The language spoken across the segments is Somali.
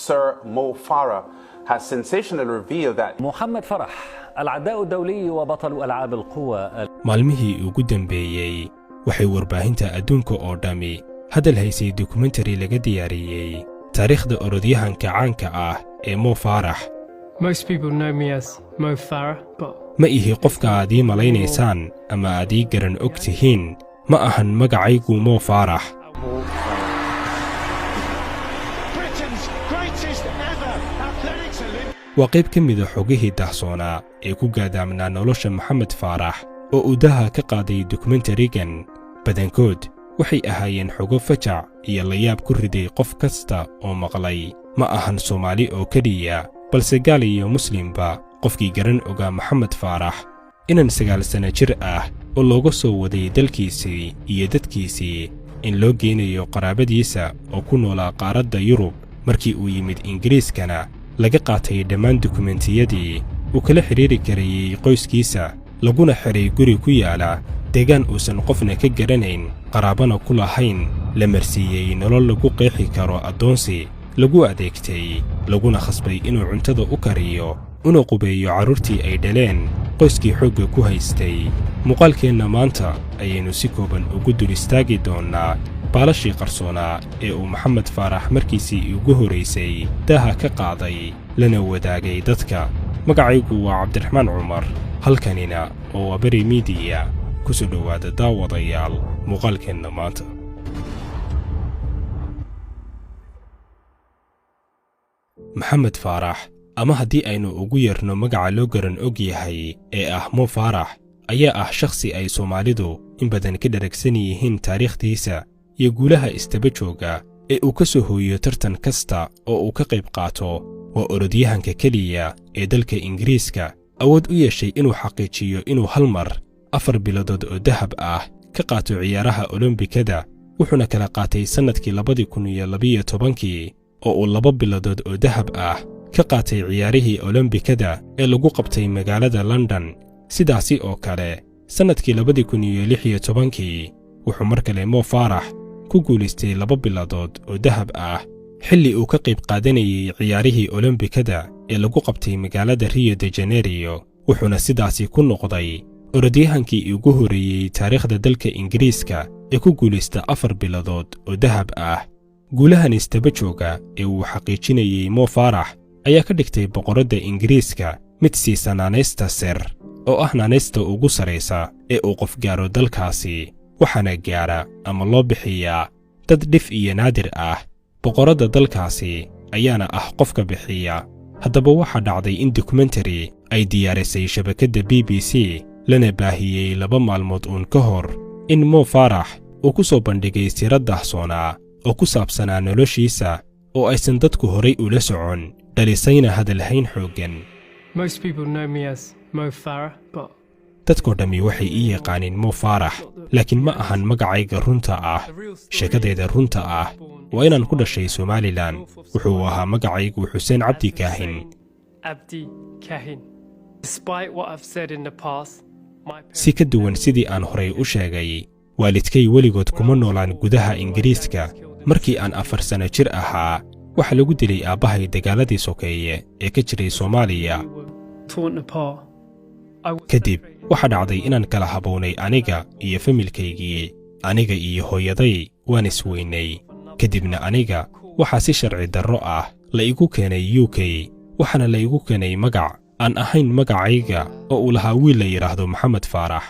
Sir Mo Farah, has sensationally revealed that محمد فرح العداء الدولي وبطل ألعاب القوى. Maalmihii ugu dambeeyey waxay warbaahinta adduunka oo dhammi hadal haysay dokumentari laga diyaariyey taariikhda orodyahanka caanka ah ee Mo Faarax. Most people know me as Mo Farah, but Ma ihi qofka aad ii malaynaysaan ama aad ii garan og tihiin. Ma ahan magacaygu Mo Faarax. Britain's greatest ever athletics Olympian. Waa qayb ka mida xogihii dahsoonaa ee ku gaadaamnaa nolosha Maxamed Faarax oo uu daha ka qaaday dokumentarigan. Badankood waxay ahaayeen xogo fajac iyo layaab ku riday qof kasta oo maqlay. Ma ahan Soomaali oo keliya, balse gaal iyo muslimba qofkii garan ogaa Maxamed Faarax, inan 9 sanno jir ah oo looga soo waday dalkiisii iyo dadkiisii in loo geynayo qaraabadiisa oo ku noolaa qaaradda Yurub, markii uu yimid Ingiriiskana laga qaatay dhammaan dukumentiyadii uu kala xidhiiri karayey qoyskiisa, laguna xidhay guri ku yaala deegaan uusan qofna ka garanayn, qaraabana ku lahayn, la marsiiyey nolol lagu qeexi karo addoonsi, lagu adeegtay, laguna khasbay inuu cuntada u kariyo una qubeeyo carruurtii ay dhaleen qoyskii xoogga ku haystay. Muuqaalkeenna maanta ayaynu si kooban ugu dul istaagi doonnaa baalashii qarsoonaa ee uu Maxamed Faarax markiisii ugu horraysay daaha ka qaaday lana wadaagay dadka. Magacaygu waa Cabdiraxmaan Cumar, halkanina oo waa Beri Miidiya. Ku soo dhowaada, daawadayaal, muuqaalkeenna maanta. Maxamed Faarax, ama haddii aynu ugu yeerno magaca loo garan og yahay ee ah Mo Faarax, ayaa ah shakhsi ay Soomaalidu in badan ka dharagsan yihiin taariikhdiisa iyo guulaha istaba jooga ee uu ka soo hooyo tartan kasta oo uu ka qayb qaato. Waa orodyahanka keliya ee dalka Ingiriiska awood u yeeshay inuu xaqiijiyo inuu hal mar 4 biladood oo dahab ah ka qaato ciyaaraha Olombikada, wuxuuna kala qaatay sannadkii 2012-kii oo uu 2 biladood oo dahab ah ka qaatay ciyaarihii Olombikada ee lagu qabtay magaalada London. Sidaasi oo kale sannadkii 2016-kii wuxuu mar kale Mo Faarax ku guulaystay 2 biladood oo dahab ah xilli uu ka qayb qaadanayey ciyaarihii Olombikada ee lagu qabtay magaalada Rio de Janeiro, wuxuuna sidaasi ku noqday orodyahankii ugu horreeyey taariikhda dalka Ingiriiska ee ku guulaysta 4 biladood oo dahab ah. Guulahan istaba jooga ee uu xaqiijinayey Mo Faarax ayaa ka dhigtay boqoradda Ingiriiska mid siisa naanaysta Sir, oo ah naanaysta ugu sarraysa ee uu qof gaaro dalkaasi, waxaana gaara ama loo bixiyaa dad dhif iyo naadir ah. Boqoradda dalkaasi ayaana ah qofka bixiya. Haddaba waxaa dhacday in dokumentari ay diyaarisay shabakadda BBC lana baahiyey 2 maalmood uun ka hor in Mo Faarax uu ku soo bandhigay siro dahsoonaa oo ku saabsanaa noloshiisa oo aysan dadku horay ula socon, dhalisayna hadalhayn xooggan. Most people know me as Mo Farah, but Dadkoo dhammi waxay ii yaqaaniin Mo Faarax, laakiin ma ahan magacayga runta ah. Sheekadayda runta ah waa inaan ku dhashay Somalilan. Wuxuu ahaa magacaygu Xuseen Cabdi Kaahin. Abdi Kahin. Despite what I've said in the past, my Si ka duwan sidii aan horay u sheegay, waalidkay weligood kuma noolaan gudaha Ingiriiska. Markii aan 4 sano jir ahaa waxaa lagu dilay aabbahay dagaaladii sokeeye ee ka jiray Soomaaliya. were torn apart. I was Kadib waxaa dhacday inaan kala habownay aniga iyo familkaygii. Aniga iyo hooyaday waan isweynay. Kadibna aniga waxaa si sharci darro ah la igu keenay UK, waxaana la igu keenay magac aan ahayn magacayga oo uu lahaa wiil la yidhaahdo Maxamed Faarax.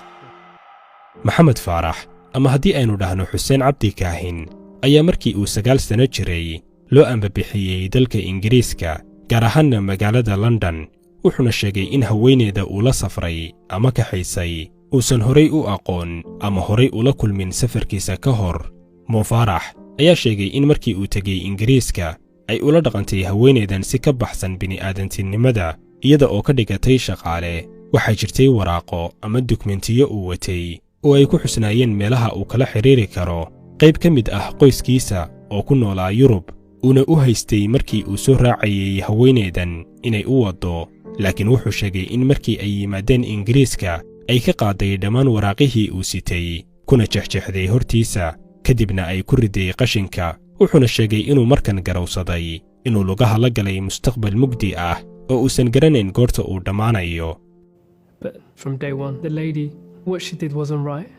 Maxamed Faarax, ama haddii aynu dhahno Xuseen Cabdi Kaahin, ayaa markii uu 9 sano jiray loo ambabixiyey dalka Ingiriiska, gaar ahaanna magaalada London, wuxuuna sheegay in haweeneyda uu la safray ama kaxaysay uusan horay u aqoon ama horay ula kulmin safarkiisa ka hor. Mo Faarax ayaa sheegay in markii uu tegey Ingiriiska ay ula dhaqantay haweeneydan si ka baxsan bini'aadantinimada, iyada oo ka dhigatay shaqaale. Waxaa jirtay waraaqo ama dukumentiyo uu watay oo ay ku xusnaayeen meelaha uu kala xidhiiri karo qayb ka mid ah qoyskiisa oo ku noolaa Yurub, uuna u haystay markii uu soo raacayey haweeneydan inay u waddo. Laakiin wuxuu sheegay in markii ay yimaadeen Ingiriiska ay ka qaaday dhammaan waraaqihii uu sitay, kuna jexjeexday hortiisa, kadibna ay ku riday qashinka. Wuxuuna sheegay inuu markan garowsaday Inuu lugaha la galay mustaqbal mugdi ah oo uusan garanayn goorta uu dhammaanayo. But from day one, the lady, what she did wasn't right.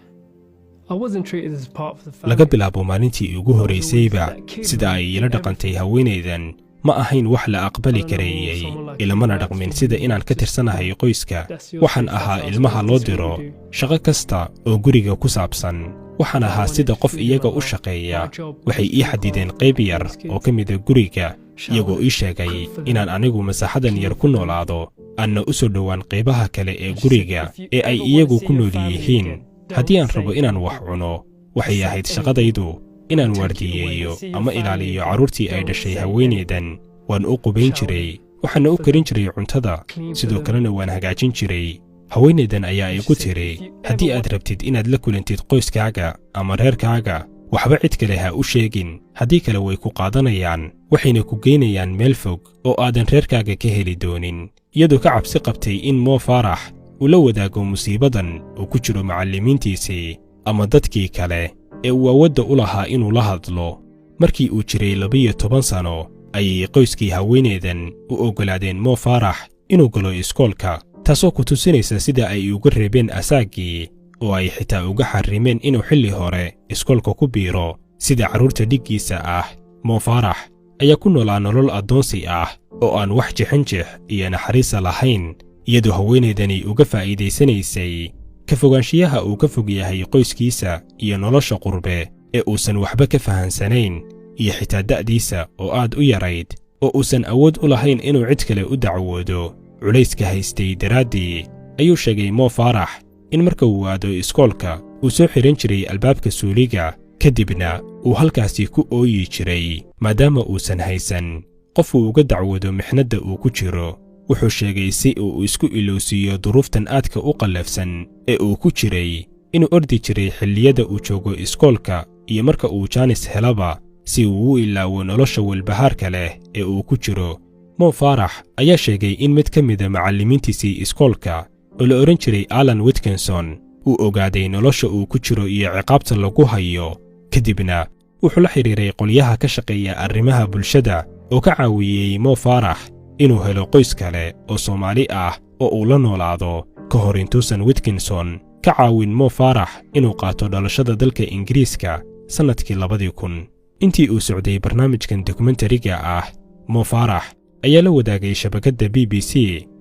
I wasn't treated as part of the family. Laga bilaabo maalintii ugu horraysayba, sida ay ila dhaqantay haweenaydan ma ahayn wax la aqbali karayey. Ilamana dhaqmin sida inaan ka tirsanahay qoyska. Waxaan ahaa ilmaha loo diro shaqo kasta oo guriga ku saabsan. Waxaan ahaa sida qof iyaga u shaqeeya. Waxay ii xadideen qayb yar oo ka mida guriga, iyagoo ii sheegay inaan anigu masaaxadan yar ku noolaado, aanna u soo dhowaan qaybaha kale ee guriga ee ay iyagu ku nool yihiin. Haddii aan rabo inaan wax cuno, waxay ahayd shaqadaydu inaan waardiyeeyo ama ilaaliyo carruurtii ay dhashay haweenaydan. Waan u qubayn jiray, waxaana u karin jiray cuntada, sidoo kalena waan hagaajin jiray. Haweenaydan ayaa igu tiri, "Haddii aad rabtid inaad la kulantid qoyskaaga ama reerkaaga, waxba cid kale ha u sheegin. Haddii kale way ku qaadanayaan, waxayna ku geynayaan meel fog oo aadan reerkaaga ka heli doonin." Iyadoo ka cabsi qabtay in Mo Faarax uu la wadaago musiibadan uu ku jiro macallimiintiisii ama dadkii kale ee uu awoodda u lahaa inuu la hadlo. Markii uu jiray 12 sano ayay qoyskii haweenaydan u oggolaadeen Mo Faarax inuu galo iskoolka, taasoo ku tusinaysa sida ay uga reebeen asaaggii oo ay xitaa uga xarrimeen inuu xilli hore iskoolka ku biiro sida carruurta dhiggiisa ah. Mo Faarax ayaa ku noolaa nolol addoonsi ah oo aan wax jixinjix iyo naxariisa lahayn, iyadoo haweenaydani uga faa'iidaysanaysay ka fogaanshiyaha uu ka fog yahay qoyskiisa iyo nolosha qurbe ee uusan waxba ka fahansanayn, iyo xitaa da'diisa oo aad u yarayd oo uusan awood u lahayn inuu cid kale u dacwoodo. Culayska haystay daraaddii ayuu sheegay Mo Faarax in marka uu aado iskoolka uu soo xidhan jiray albaabka suuliga, kadibna uu halkaasi ku ooyi jiray, maadaama uusan haysan qof uu uga dacwoodo mixnadda uu ku jiro. Wuxuu sheegay si uu isku ilowsiiyo duruuftan aadka u qallafsan ee uu ku jiray inuu ordi jiray xilliyada uu joogo iskoolka iyo marka uu jaanis helaba, si uu u ilaawo nolosha walbahaarka leh ee uu ku jiro. Mo Faarax ayaa sheegay in mid ka mida macallimiintiisii iskoolka oo la odhan jiray Alan Witkinson uu ogaaday nolosha uu ku jiro iyo ciqaabta lagu hayo. Kadibna wuxuu la xidhiiray qolyaha ka shaqeeya arrimaha bulshada oo ka caawiyey Mo Faarax inuu helo qoys kale oo Soomaali ah oo uu la noolaado, ka hor intuusan Witkinson ka caawin Mo Faarax inuu qaato dhalashada dalka Ingiriiska sannadkii 2000. Intii uu socday barnaamijkan dokumentariga ah, Mo Faarax ayaa la wadaagay shabakadda BBC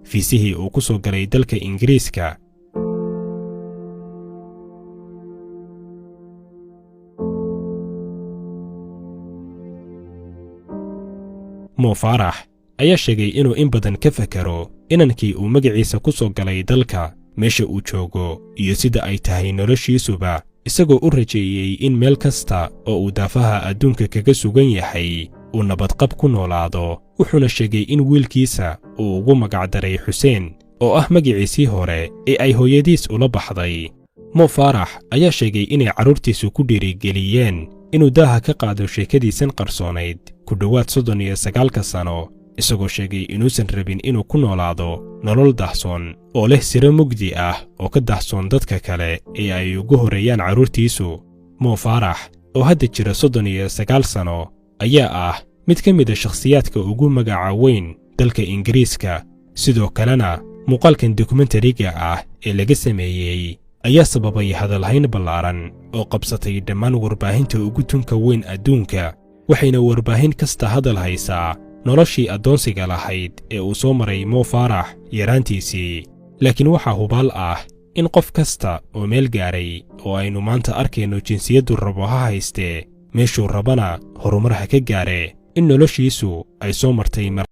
fiisihii uu ku soo galay dalka Ingiriiska. Mo Faarax ayaa sheegay inuu in badan ka fakaro inankii uu magaciisa ku soo galay dalka, meesha uu joogo iyo sida ay tahay noloshiisuba, isagoo u rajeeyey in meel kasta oo uu daafaha adduunka kaga sugan yahay uu nabadqab ku noolaado. Wuxuuna sheegay in wiilkiisa uu ugu magacdaray Xuseen, oo ah magiciisii hore ee ay hooyadiis ula baxday. Mo Faarax ayaa sheegay inay carruurtiisu ku dhiirigeliyeen inuu daaha ka qaado sheekadiisan qarsoonayd ku dhowaad 39-ka sano, isagoo sheegay inuusan rabin inuu ku noolaado nolol dahsoon oo leh siro mugdi ah oo ka dahsoon dadka kale ee ay ugu horreeyaan carruurtiisu. Mo Faarax oo hadda jira 39 sano ayaa ah mid ka mida shakhsiyaadka ugu magaca weyn dalka Ingiriiska. Sidoo kalena muuqaalkan dokumentariga ah ee laga sameeyey ayaa sababay hadalhayn ballaaran oo qabsatay dhammaan warbaahinta ugu tunka weyn adduunka, waxayna warbaahin kasta hadal haysaa noloshii addoonsiga lahayd ee uu soo maray Mo Faarax yaraantiisii. Laakiin waxaa hubaal ah in qof kasta oo meel gaaray oo aynu maanta arkayno, jinsiyaddu rabo ha haystee, meeshuu rabana horumar ha ka gaare, in noloshiisu ay soo martay marxalad